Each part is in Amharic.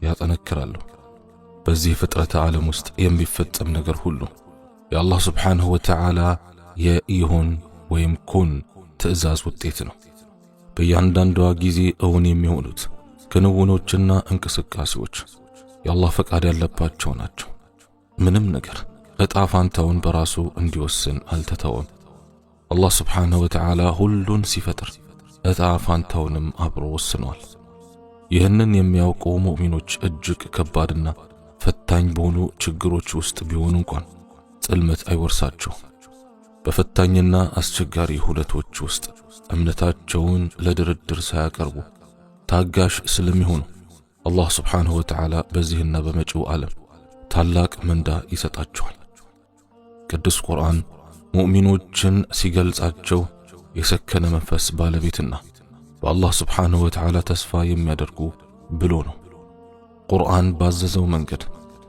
ያጠነክራሉ። በዚህ ፍጥረተ ዓለም ውስጥ የሚፈጸም ነገር ሁሉ የአላህ ስብሓንሁ ወተዓላ የይሁን ወይም ኩን ትዕዛዝ ውጤት ነው። በእያንዳንዷ ጊዜ እውን የሚሆኑት ክንውኖችና እንቅስቃሴዎች የአላህ ፈቃድ ያለባቸው ናቸው። ምንም ነገር ዕጣ ፋንታውን በራሱ እንዲወስን አልተተወም። አላህ ስብሓንሁ ወተዓላ ሁሉን ሲፈጥር ዕጣ ፋንታውንም አብሮ ወስኗል። ይህንን የሚያውቁ ሙእሚኖች እጅግ ከባድና ፈታኝ በሆኑ ችግሮች ውስጥ ቢሆኑ እንኳን ጽልመት አይወርሳቸው። በፈታኝና አስቸጋሪ ሁነቶች ውስጥ እምነታቸውን ለድርድር ሳያቀርቡ ታጋሽ ስለሚሆኑ አላህ ስብሓንሁ ወተዓላ በዚህና በመጪው ዓለም ታላቅ ምንዳ ይሰጣቸዋል። ቅዱስ ቁርአን ሙእሚኖችን ሲገልጻቸው የሰከነ መንፈስ ባለቤትና በአላህ ስብሓንሁ ወተዓላ ተስፋ የሚያደርጉ ብሎ ነው። ቁርአን ባዘዘው መንገድ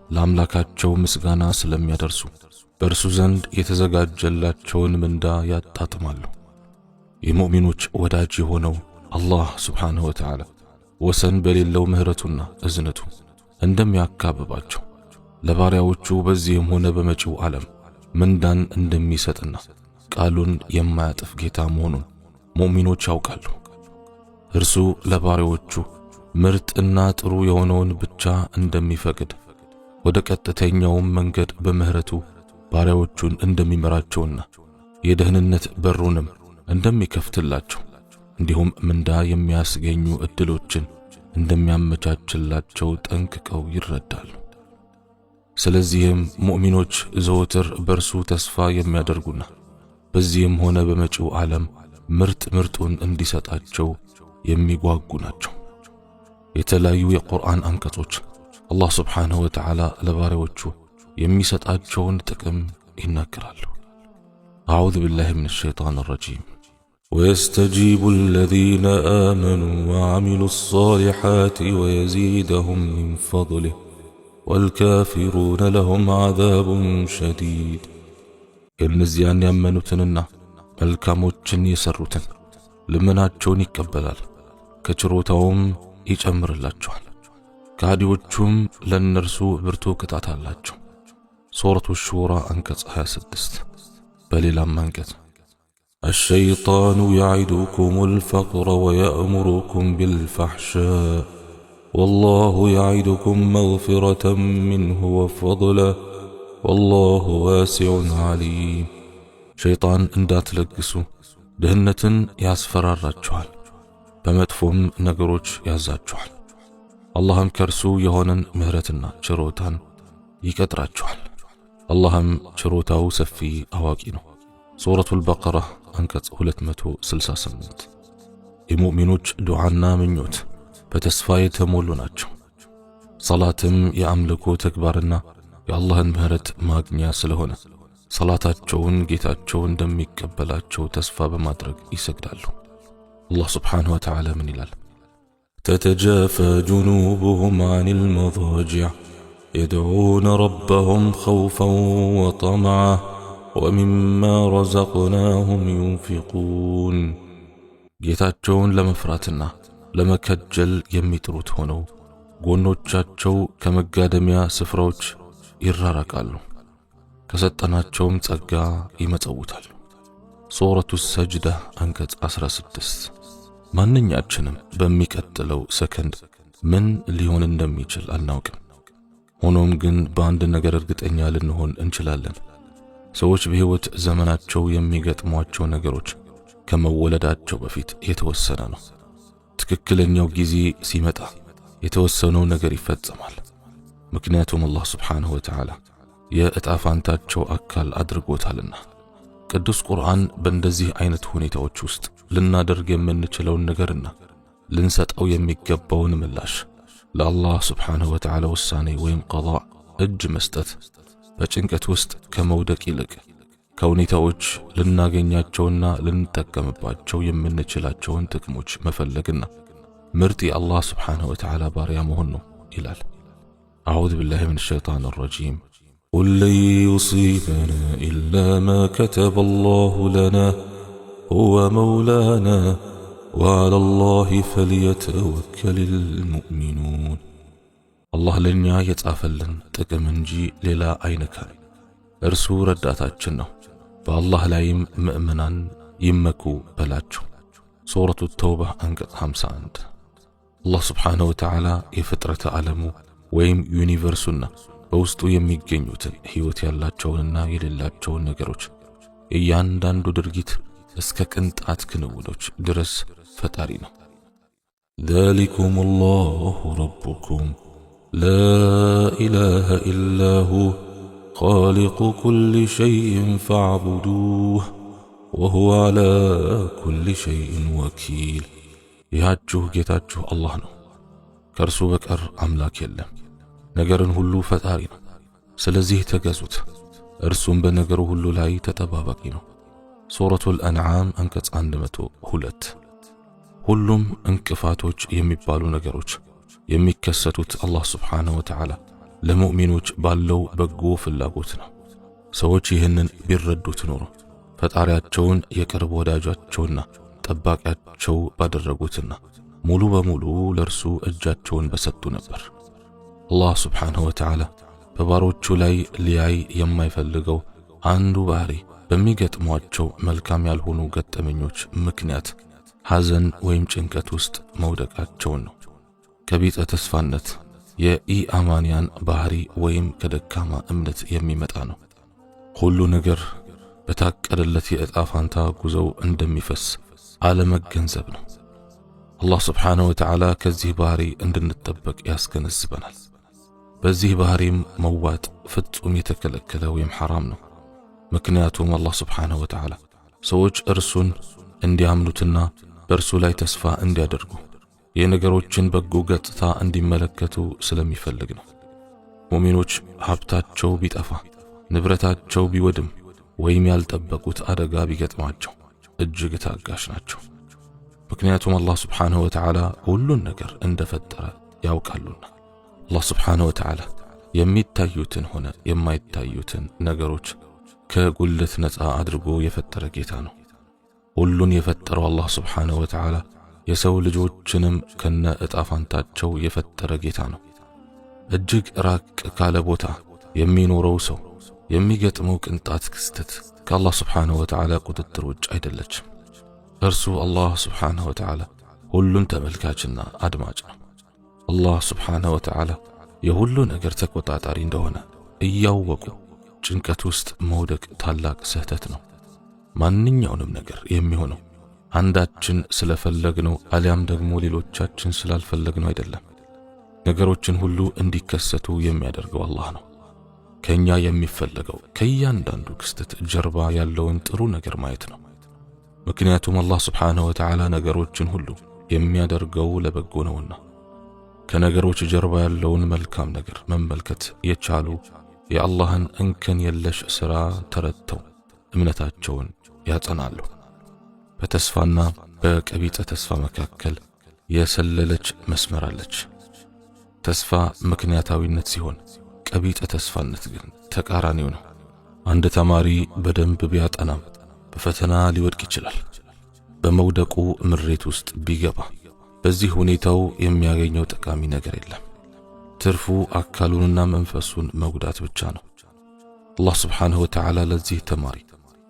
ለአምላካቸው ምስጋና ስለሚያደርሱ በእርሱ ዘንድ የተዘጋጀላቸውን ምንዳ ያጣጥማሉ። የሙእሚኖች ወዳጅ የሆነው አላህ ስብሓንሁ ወተዓላ ወሰን በሌለው ምህረቱና እዝነቱ እንደሚያካብባቸው፣ ለባሪያዎቹ በዚህም ሆነ በመጪው ዓለም ምንዳን እንደሚሰጥና ቃሉን የማያጥፍ ጌታ መሆኑን ሙእሚኖች ያውቃሉ። እርሱ ለባሪያዎቹ ምርጥና ጥሩ የሆነውን ብቻ እንደሚፈቅድ፣ ወደ ቀጥተኛውም መንገድ በምህረቱ ባሪያዎቹን እንደሚመራቸውና የደህንነት በሩንም እንደሚከፍትላቸው፣ እንዲሁም ምንዳ የሚያስገኙ እድሎችን እንደሚያመቻችላቸው ጠንቅቀው ይረዳሉ። ስለዚህም ሙእሚኖች ዘወትር በእርሱ ተስፋ የሚያደርጉና በዚህም ሆነ በመጪው ዓለም ምርጥ ምርጡን እንዲሰጣቸው የሚጓጉ ናቸው። የተለያዩ የቁርአን አንቀጾች አላህ ስብሓንሁ ወተዓላ ለባሪያዎቹ የሚሰጣቸውን ጥቅም ይናገራሉ። አዑዙ ቢላሂ ሚነ ሸይጣን ረጂም። ويستجيب الذين آمنوا وعملوا الصالحات ويزيدهم من فضله والكافرون لهم عذاب شديد። እነዚያን ያመኑትንና መልካሞችን የሰሩትን ልመናቸውን ይቀበላል፣ ከችሮታውም ይጨምርላቸዋል። ከሃዲዎቹም ለእነርሱ ብርቱ ቅጣት አላቸው። ሱረቱ ሹራ አንቀጽ 26። በሌላም አንቀጽ الشيطان يعدكم الفقر ويأمركم بالفحشاء والله يعدكم مغفرة منه وفضلا والله واسع عليم። ሸይጣን እንዳትለግሱ ድህነትን ያስፈራራችኋል፣ በመጥፎም ነገሮች ያዛችኋል። አላህም ከእርሱ የሆነን ምህረትና ችሮታን ይቀጥራችኋል። አላህም ችሮታው ሰፊ አዋቂ ነው። ሱረቱል በቀራ አንቀጽ 268። የሙእሚኖች ዱዓና ምኞት በተስፋ የተሞሉ ናቸው። ሰላትም የአምልኮ ተግባርና የአላህን ምህረት ማግኛ ስለሆነ ሰላታቸውን ጌታቸው እንደሚቀበላቸው ተስፋ በማድረግ ይሰግዳሉ። አላህ ስብሓንሁ ወተዓላ ምን ይላል? تتجافى جنوبهم عن المضاجع يدعون ربهم خوفا وطمعا ومما رزقناهم ينفقون። ጌታቸውን ለመፍራትና ለመከጀል የሚጥሩት ሆነው ጎኖቻቸው ከመጋደሚያ ስፍራዎች ይራራቃሉ፣ ከሰጠናቸውም ጸጋ ይመጸውታሉ። ሱረቱ ሰጅዳ አንቀጽ 16። ማንኛችንም በሚቀጥለው ሰከንድ ምን ሊሆን እንደሚችል አናውቅም። ሆኖም ግን በአንድ ነገር እርግጠኛ ልንሆን እንችላለን። ሰዎች በሕይወት ዘመናቸው የሚገጥሟቸው ነገሮች ከመወለዳቸው በፊት የተወሰነ ነው። ትክክለኛው ጊዜ ሲመጣ የተወሰነው ነገር ይፈጸማል። ምክንያቱም አላህ ስብሓንሁ ወተዓላ የዕጣ ፋንታቸው አካል አድርጎታልና። ቅዱስ ቁርአን በእንደዚህ አይነት ሁኔታዎች ውስጥ ልናደርግ የምንችለውን ነገርና ልንሰጠው የሚገባውን ምላሽ፣ ለአላህ ስብሓንሁ ወተዓላ ውሳኔ ወይም ቀዳ እጅ መስጠት፣ በጭንቀት ውስጥ ከመውደቅ ይልቅ ከሁኔታዎች ልናገኛቸውና ልንጠቀምባቸው የምንችላቸውን ጥቅሞች መፈለግና ምርጥ የአላህ ስብሓንሁ ወተዓላ ባሪያ መሆን ነው ይላል። አዑዙ ቢላሂ ምን ሸይጣን ረጂም። قل لن يصيبنا إلا ما كتب الله لنا هو مولانا وعلى الله فليتوكل المؤمنون። አላህ ለኛ የጻፈልን ጥቅም እንጂ ሌላ አይነካን። እርሱ ረዳታችን ነው። በአላህ ላይም ምእመናን ይመኩ በላቸው። ሱረቱ ተውባ አንቀጽ 51። አላህ ስብሓነሁ ወተዓላ የፍጥረተ ዓለሙ ወይም universe ኡና በውስጡ የሚገኙትን ሕይወት ያላቸውንና የሌላቸውን ነገሮች የእያንዳንዱ ድርጊት እስከ ቅንጣት ክንውኖች ድረስ ፈጣሪ ነው። ذلكم الله ربكم لا إله إلا هو خالق كل شيء فاعبدوه وهو على كل شيء وكيل። ይሃችሁ ጌታችሁ አላህ ነው፣ ከእርሱ በቀር አምላክ የለም። ነገርን ሁሉ ፈጣሪ ነው። ስለዚህ ተገዙት፣ እርሱም በነገሩ ሁሉ ላይ ተጠባባቂ ነው። ሱረቱል አንዓም አንቀጽ 102። ሁሉም እንቅፋቶች የሚባሉ ነገሮች የሚከሰቱት አላህ ስብሓነሁ ወተዓላ ለሙእሚኖች ባለው በጎ ፍላጎት ነው። ሰዎች ይህንን ቢረዱት ኖሮ ፈጣሪያቸውን የቅርብ ወዳጃቸውና ጠባቂያቸው ባደረጉትና ሙሉ በሙሉ ለእርሱ እጃቸውን በሰጡ ነበር። አላህ ስብሓነሁ ወተዓላ በባሮቹ ላይ ሊያይ የማይፈልገው አንዱ ባህሪ በሚገጥሟቸው መልካም ያልሆኑ ገጠመኞች ምክንያት ሐዘን ወይም ጭንቀት ውስጥ መውደቃቸውን ነው። ከቢጸ ተስፋነት የኢአማንያን ባህሪ ወይም ከደካማ እምነት የሚመጣ ነው። ሁሉ ነገር በታቀደለት የዕጣ ፋንታ ጉዞው እንደሚፈስ አለመገንዘብ ነው። አላህ ስብሓነሁ ወተዓላ ከዚህ ባህሪ እንድንጠበቅ ያስገነዝበናል። በዚህ ባህሪም መዋጥ ፍጹም የተከለከለ ወይም ሐራም ነው። ምክንያቱም አላህ ስብሓነሁ ወተዓላ ሰዎች እርሱን እንዲያምኑትና በእርሱ ላይ ተስፋ እንዲያደርጉ የነገሮችን በጎ ገጽታ እንዲመለከቱ ስለሚፈልግ ነው። ሙእሚኖች ሀብታቸው ቢጠፋ፣ ንብረታቸው ቢወድም ወይም ያልጠበቁት አደጋ ቢገጥማቸው እጅግ ታጋሽ ናቸው። ምክንያቱም አላህ ስብሓነሁ ወተዓላ ሁሉን ነገር እንደፈጠረ ያውቃሉና። አላህ ስብሓነሁ ወተዓላ የሚታዩትን ሆነ የማይታዩትን ነገሮች ከጉድለት ነፃ አድርጎ የፈጠረ ጌታ ነው። ሁሉን የፈጠረው አላህ ስብሓነሁ ወተዓላ የሰው ልጆችንም ከነ ዕጣ ፋንታቸው የፈጠረ ጌታ ነው። እጅግ ራቅ ካለ ቦታ የሚኖረው ሰው የሚገጥመው ቅንጣት ክስተት ከአላህ ስብሓነሁ ወተዓላ ቁጥጥር ውጭ አይደለችም። እርሱ አላህ ስብሓነሁ ወተዓላ ሁሉን ተመልካችና አድማጭ ነው። አላህ ስብሓነሁ ወተዓላ የሁሉ ነገር ተቆጣጣሪ እንደሆነ እያወቁ ጭንቀት ውስጥ መውደቅ ታላቅ ስህተት ነው። ማንኛውንም ነገር የሚሆነው አንዳችን ስለፈለግነው አሊያም ደግሞ ሌሎቻችን ስላልፈለግነው አይደለም። ነገሮችን ሁሉ እንዲከሰቱ የሚያደርገው አላህ ነው። ከኛ የሚፈለገው ከእያንዳንዱ ክስተት ጀርባ ያለውን ጥሩ ነገር ማየት ነው። ምክንያቱም አላህ ስብሓነሁ ወተዓላ ነገሮችን ሁሉ የሚያደርገው ለበጎ ነውና። ከነገሮች ጀርባ ያለውን መልካም ነገር መመልከት የቻሉ የአላህን እንከን የለሽ ሥራ ተረድተው እምነታቸውን ያጸናሉ። በተስፋና በቀቢጸ ተስፋ መካከል የሰለለች መስመር አለች። ተስፋ ምክንያታዊነት ሲሆን፣ ቀቢጸ ተስፋነት ግን ተቃራኒው ነው። አንድ ተማሪ በደንብ ቢያጠናም በፈተና ሊወድቅ ይችላል። በመውደቁ ምሬት ውስጥ ቢገባ በዚህ ሁኔታው የሚያገኘው ጠቃሚ ነገር የለም። ትርፉ አካሉንና መንፈሱን መጉዳት ብቻ ነው። አላህ ስብሓንሁ ወተዓላ ለዚህ ተማሪ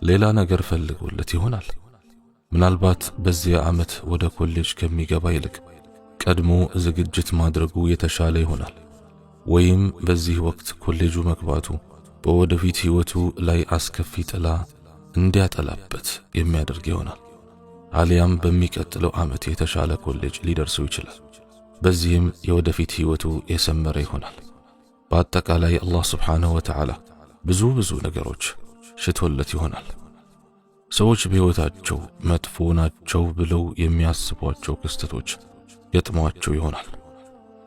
ሌላ ነገር ፈልጎለት ይሆናል። ምናልባት በዚያ ዓመት ወደ ኮሌጅ ከሚገባ ይልቅ ቀድሞ ዝግጅት ማድረጉ የተሻለ ይሆናል። ወይም በዚህ ወቅት ኮሌጁ መግባቱ በወደፊት ሕይወቱ ላይ አስከፊ ጥላ እንዲያጠላበት የሚያደርግ ይሆናል። አሊያም በሚቀጥለው ዓመት የተሻለ ኮሌጅ ሊደርሰው ይችላል። በዚህም የወደፊት ሕይወቱ የሰመረ ይሆናል። በአጠቃላይ አላህ ስብሓንሁ ወተዓላ ብዙ ብዙ ነገሮች ሽቶለት ይሆናል። ሰዎች በሕይወታቸው መጥፎ ናቸው ብለው የሚያስቧቸው ክስተቶች ገጥመዋቸው ይሆናል።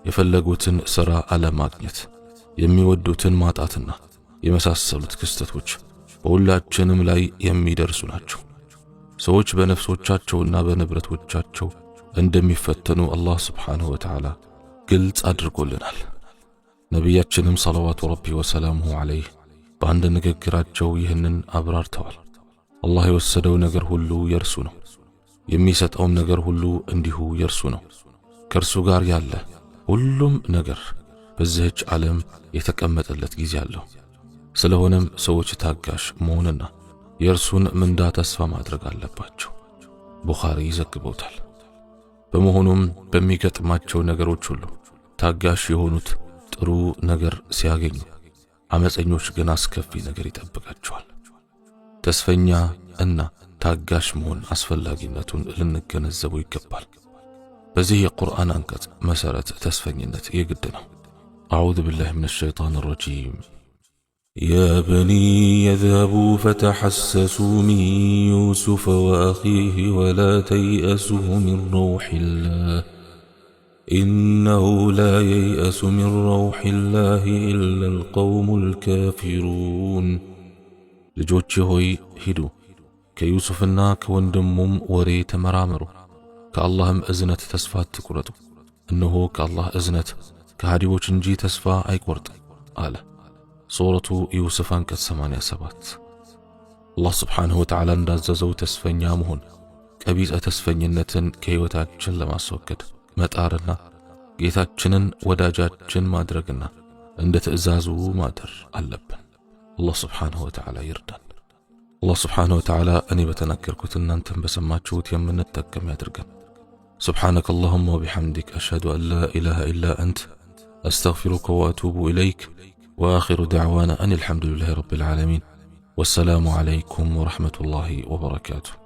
የፈለጉትን ሥራ አለማግኘት፣ የሚወዱትን ማጣትና የመሳሰሉት ክስተቶች በሁላችንም ላይ የሚደርሱ ናቸው። ሰዎች በነፍሶቻቸውና በንብረቶቻቸው እንደሚፈተኑ አላህ ስብሓንሁ ወተዓላ ግልጽ አድርጎልናል። ነቢያችንም ሰለዋቱ ረቢ ወሰላሙሁ ዐለይህ በአንድ ንግግራቸው ይህንን አብራርተዋል። አላህ የወሰደው ነገር ሁሉ የእርሱ ነው፣ የሚሰጠውም ነገር ሁሉ እንዲሁ የእርሱ ነው። ከእርሱ ጋር ያለ ሁሉም ነገር በዚህች ዓለም የተቀመጠለት ጊዜ አለው። ስለሆነም ሰዎች ታጋሽ መሆንና የእርሱን ምንዳ ተስፋ ማድረግ አለባቸው። ቡኻሪ ይዘግበውታል። በመሆኑም በሚገጥማቸው ነገሮች ሁሉ ታጋሽ የሆኑት ጥሩ ነገር ሲያገኙ፣ አመፀኞች ግን አስከፊ ነገር ይጠብቃቸዋል። ተስፈኛ እና ታጋሽ መሆን አስፈላጊነቱን ልንገነዘቡ ይገባል። በዚህ የቁርአን አንቀጽ መሰረት ተስፈኝነት የግድ ነው። أعوذ بالله من الشيطان الرجيم። يا بني اذهبوا فتحسسوا من يوسف وأخيه ولا تيأسوا من روح الله إنه لا ييأس من روح الله إلا القوم الكافرون። ልጆቼ ሆይ ሂዱ፣ ከዩሱፍና ከወንድሙም ወሬ ተመራመሩ፣ ከአላህም እዝነት ተስፋ አትቁረጡ። እነሆ ከአላህ እዝነት ከሃዲዎች እንጂ ተስፋ አይቆርጥም አለ። ሱረቱ ዩሱፍ አንቀጽ 87። አላህ ስብሓንሁ ወተዓላ እንዳዘዘው ተስፈኛ መሆን፣ ቀቢጸ ተስፈኝነትን ከሕይወታችን ለማስወገድ መጣርና ጌታችንን ወዳጃችን ማድረግና እንደ ትእዛዙ ማደር አለብን። አላህ ስብሓንሁ ወተዓላ ይርዳን። አላህ ስብሓንሁ ወተዓላ እኔ በተናገርኩት እናንተም በሰማችሁት የምንጠቀም ያድርገን። سبحانك اللهم وبحمدك، أشهد أن لا إله إلا أنت، أستغفرك وأتوب إليك، وآخر دعوانا أن الحمد لله رب العالمين، والسلام عليكم ورحمة الله وبركاته.